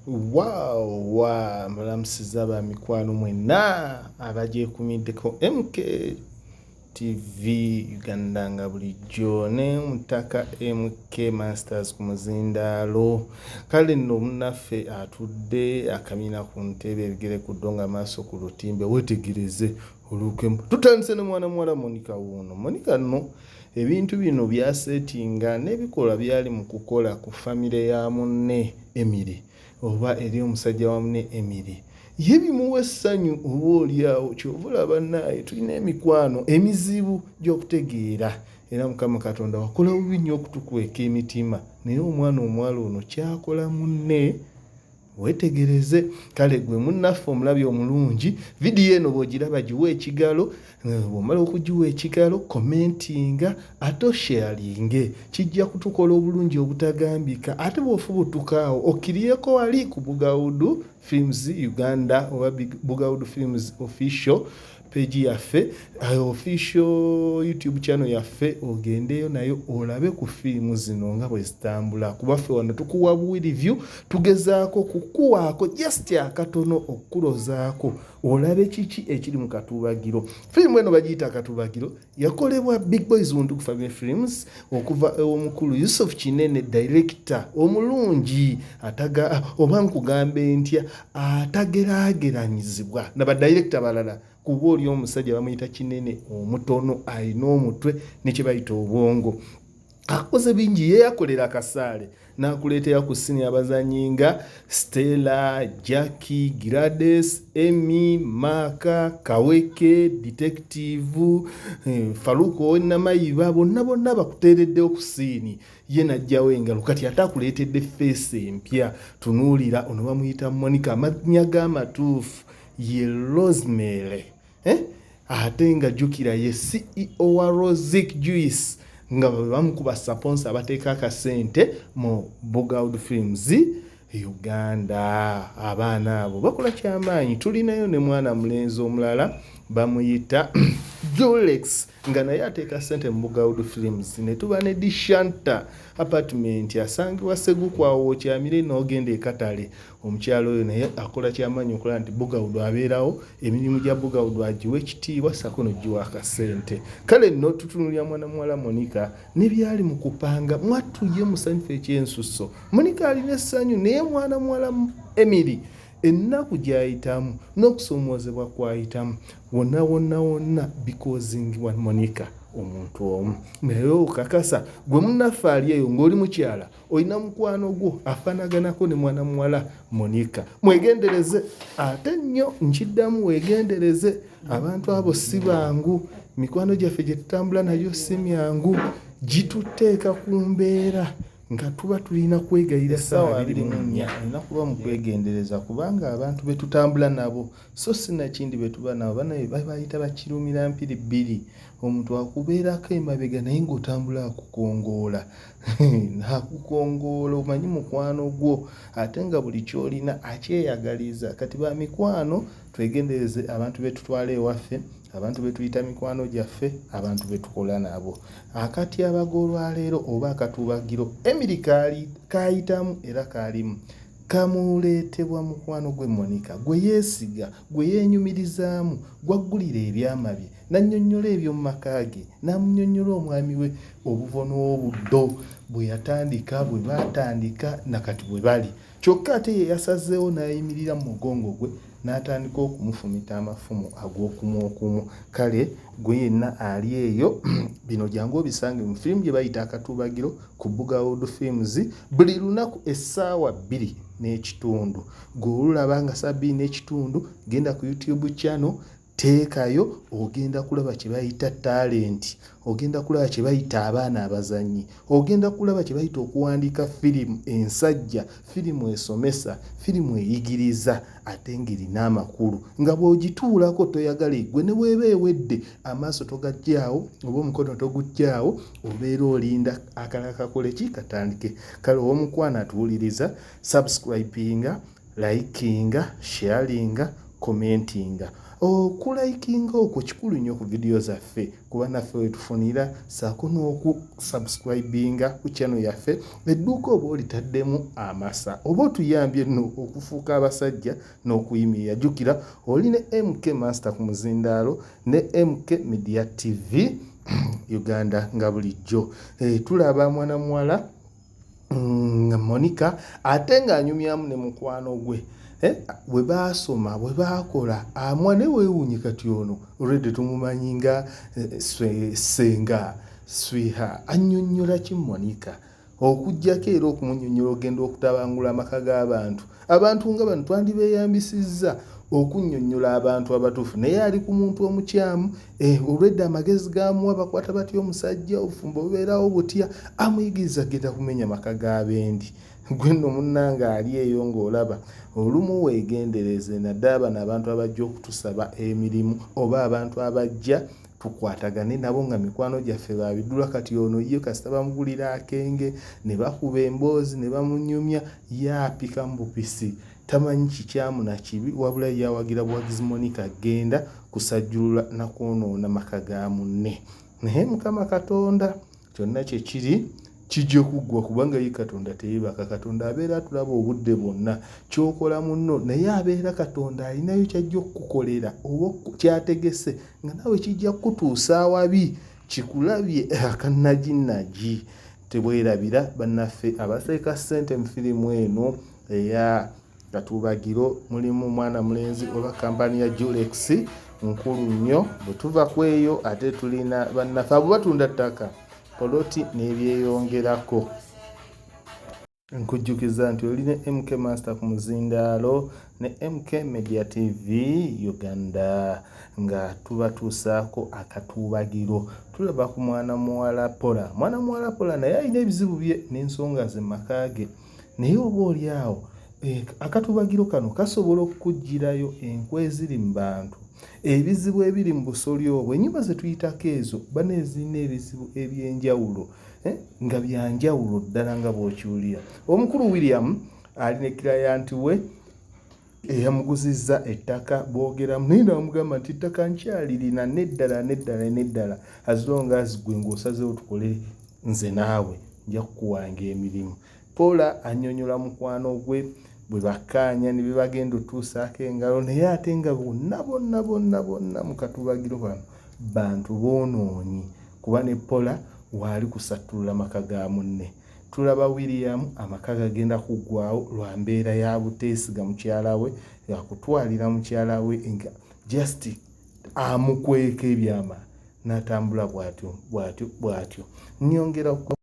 Wow, wa mbalamusiza ba mikwano mwenna abagyekumiddeko MK TV Uganda nga bulijjo ne mutaka MK Masters ku muzindaalo. Kale nno munnaffe atudde akamina ku ntebe ebigere ku ddongo amaaso ku lutimbe wetegereze olukemu. Tutandise ne mwana muwala Monica wuuno. Monica nno ebintu bino byasetinga n'ebikolwa byali mu kukola ku famire ya munne Emily oba eri omusajja wa munne Emily ye bimuwa essanyu oba olyawo kyova olaba naaye tulina emikwano emizibu gy'okutegeera era Mukama Katonda wakola bubi nnyo okutukweka emitima naye omwana omuwala ono kyakola munne Wetegereze. Kale gwe munnaffe omulabi omulungi, vidiyo eno bw'ogiraba giwe ekigalo, eh, bw'omala okugiwa ekigalo commentinga ate osharinge, kijja kutukola obulungi obutagambika. Ate bw'ofubutuka awo okkiriyeko wali ku Bugawudu Films Uganda oba Bugawudu Films Official page yaffe eh, official youtube channel yaffe ogendeyo nayo olabe ku firimu zino nga bwe zitambula kuba ffe wano tukuwa buwi review tugezaako kukuwaako just akatono okukulozaako olabe kiki ekiri mu katuubagiro firimu eno bagiyita akatuubagiro yakolebwa big boys wundu family films okuva ew'omukulu yusuf kinene director omulungi ataga oba nkugambe ntya atageraageranyizibwa na badirekita balala kuba oli omusajja bamuyita kinene omutono alina omutwe ne kye bayita obwongo akoze bingi yeyakolera akasaale n'akuleetera ku ssini abazannyi nga Stella, Jackie, Gladys, Emmy, Maaka, Kaweke, Detective, eh, Faruku Owennamayiba bonna bonna bakuteereddewo ku siini ye n'aggyawo engalo kati ate akuleetedde feesi empya tunuulira ono bamuyita Monica amannya g'amatuufu ye Rosemary eh? Ate nga jukira ye CEO wa Rozik Juice nga bamu ku basaponsa abateeka akasente mu Bugaud Films Uganda. Abaana abo bakola kyamaanyi. Tulinayo ne mwana mulenzi omulala bamuyita Julex nga naye ateeka ssente mu Bugaud Films, ne tuba ne Dishanta apartment asangibwa Seguku awo okyamire n'ogenda e Katale. Omukyala oyo naye akola kyamaanyi okulaba nti Bugawudu abeerawo, emirimu gya Bugawudu agiwa ekitiibwa ssaako n'ogiwa akasente. Kale nno tutunuulira mwana muwala Monica ne byali mu kupanga mwattu ye musanyufu ekyensusso. Monica alina essanyu naye mwana muwala Emily ennaku gy'ayitamu n'okusoomoozebwa kw'ayitamu wonna wonna wonna bikozingibwa Monica omuntu omu. Naye okakasa gwe munnaffe ali eyo ng'oli mukyala olina mukwano gwo afanaganako ne mwana muwala Monica, mwegendereze ate nnyo nkiddamu wegendereze abantu abo si bangu mikwano gyaffe gye tutambula nayo si myangu gituteeka ku mbeera nga tuba tulina kwegayira ssaawa 24 olina kuba mu kwegendereza kubanga abantu be tutambula nabo so sinakindi be tuba nabo banaye babayita bakirumira mpiri bbiri omuntu akubeerako emabega naye ng'otambula akukongoola akukongoola omanyi mukwano gwo ate nga buli kyolina akyeyagaliza kati ba mikwano twegendereze abantu betutwala ewaffe abantu betuyita mikwano gyaffe abantu betukola nabo akatyabaga olwaleero oba akatuubagiro Emily kaayitamu era kaalimu kamuleetebwa mukwano gwe Monica gwe yeesiga gwe yeenyumirizaamu gwaggulira ebyama bye n'annyonnyola eby'omu maka ge n'amunnyonnyola omwami we obuvo n'obuddo bwe yatandika bwe baatandika na kati bwe bali kyokka ate ye yasazeewo n'ayimirira mu mugongo gwe n'atandika okumufumita amafumu ag'okumu okumu kale gwe yenna ali eyo bino jangu obisange mu firimu gye bayita akatuubagiro ku Bugawood Films buli lunaku essaawa 2:30 gwe olulaba nga saa 2:30 genda ku YouTube channel teekayo ogenda kulaba kye bayita talenti ogenda kulaba kye bayita abaana abazannyi ogenda kulaba kye bayita okuwandiika firimu ensajja firimu esomesa firimu eyigiriza ate ng'erina amakulu nga bw'ogituulako toyagala eggwe ne bw'eba ewedde amaaso togaggyaawo oba omukono toguggyaawo obeera olinda akalala kakole ki katandike kale ow'omukwano atuwuliriza subscribinga likinga sharinga. Commentinga. Okulikinga okwo kikulu nnyo ku vidiyo zaffe kuba naffe wetufunira saako n'okusubscribinga ku channel yaffe. Edduuka oba olitaddemu amasa oba otuyambye nno okufuuka abasajja n'okuyimirira. Jjukira oli ne MK Master ku muzindaalo ne MK Media TV Uganda nga bulijjo. Tulaba mwana muwala Monica ate ng'anyumyamu ne mukwano gwe bwe baasoma bwe baakola amwa ne weewuunye kati ono already tumumanyi nga ssenga Swiha annyonnyola ki Monica okuggyako era okumunnyonnyola ogenda okutabangula amaka g'abantu. Abantu nga bano twandibeeyambisizza okunnyonnyola abantu abatuufu naye ali ku muntu omukyamu olwedda amagezi g'amuwa bakwata batya omusajja obufumbo bubeerawo butya amuyigiriza genda kumenya maka g'abendi. Gwe nno munnange ali eyo ng'olaba olumu weegendereze naddala bano abantu abajja okutusaba emirimu oba abantu abajja tukwatagane nabo nga mikwano gyaffe babidula. Kati ono ye kasita bamugulira akenge ne bakuba emboozi ne bamunyumya ye apika mu bupisi tamanyi kikyamu na kibi wabula ye awagira buwagizi Monica genda kusajjulula na kwonoona maka ga munne. Naye Mukama Katonda kyonna kye kiri kijja kuggwa kubanga ye Katonda teyeebaka. Katonda abeera atulaba obudde bwonna ky'okola munno naye abeera Katonda alinayo ky'ajja okukukolera oba ky'ategese nga naawe kijja kukutuusa awabi kikulabye akannaginagi. Tebwerabira bannaffe abaseeka ssente mu firimu eno eya Katuubagiro mulimu mwana mulenzi oba kampani ya Julex nkulu nnyo. Bwe tuva ku eyo ate tulina bannaffe abo batunda ttaka, poloti n'ebyeyongerako. Nkujjukiza nti oli ne MK Master ku muzindaalo ne MK Media TV Uganda nga tubatuusaako akatuubagiro. Tulaba ku mwana muwala Pola. Mwana muwala Pola naye alina ebizibu bye n'ensonga ze mu maka ge. Naye oba oli awo eh, akatubagiro kano kasobola okukuggyirayo enkwe eziri mu bantu, ebizibu ebiri mu busolya obwo, ennyumba ze tuyitako ezo bana ezirina ebizibu eby'enjawulo eh, nga byanjawulo ddala nga bw'okiwulira. Omukulu William ali ne kirayanti we eyamuguzizza ettaka boogeramu naye namugamba nti ettaka nkyalirina neddala neddala neddala as long as gwe ng'osazeewo tukole nze naawe nja kukuwanga emirimu. Paula annyonnyola mukwano gwe bwe bakkaanya ne bebagenda otuusaako engalo naye ate nga bonna bonna bonna bonna mu katubagiro bano bantu boonoonyi kuba ne Paula waali kusattulula maka ga munne. Tulaba William amaka gagenda kuggwaawo lwa mbeera ya buteesiga mukyala we, yakutwalira mukyala we nga just amukweka ebyama n'atambula bw'atyo bw'atyo bw'atyo. Nnyongera.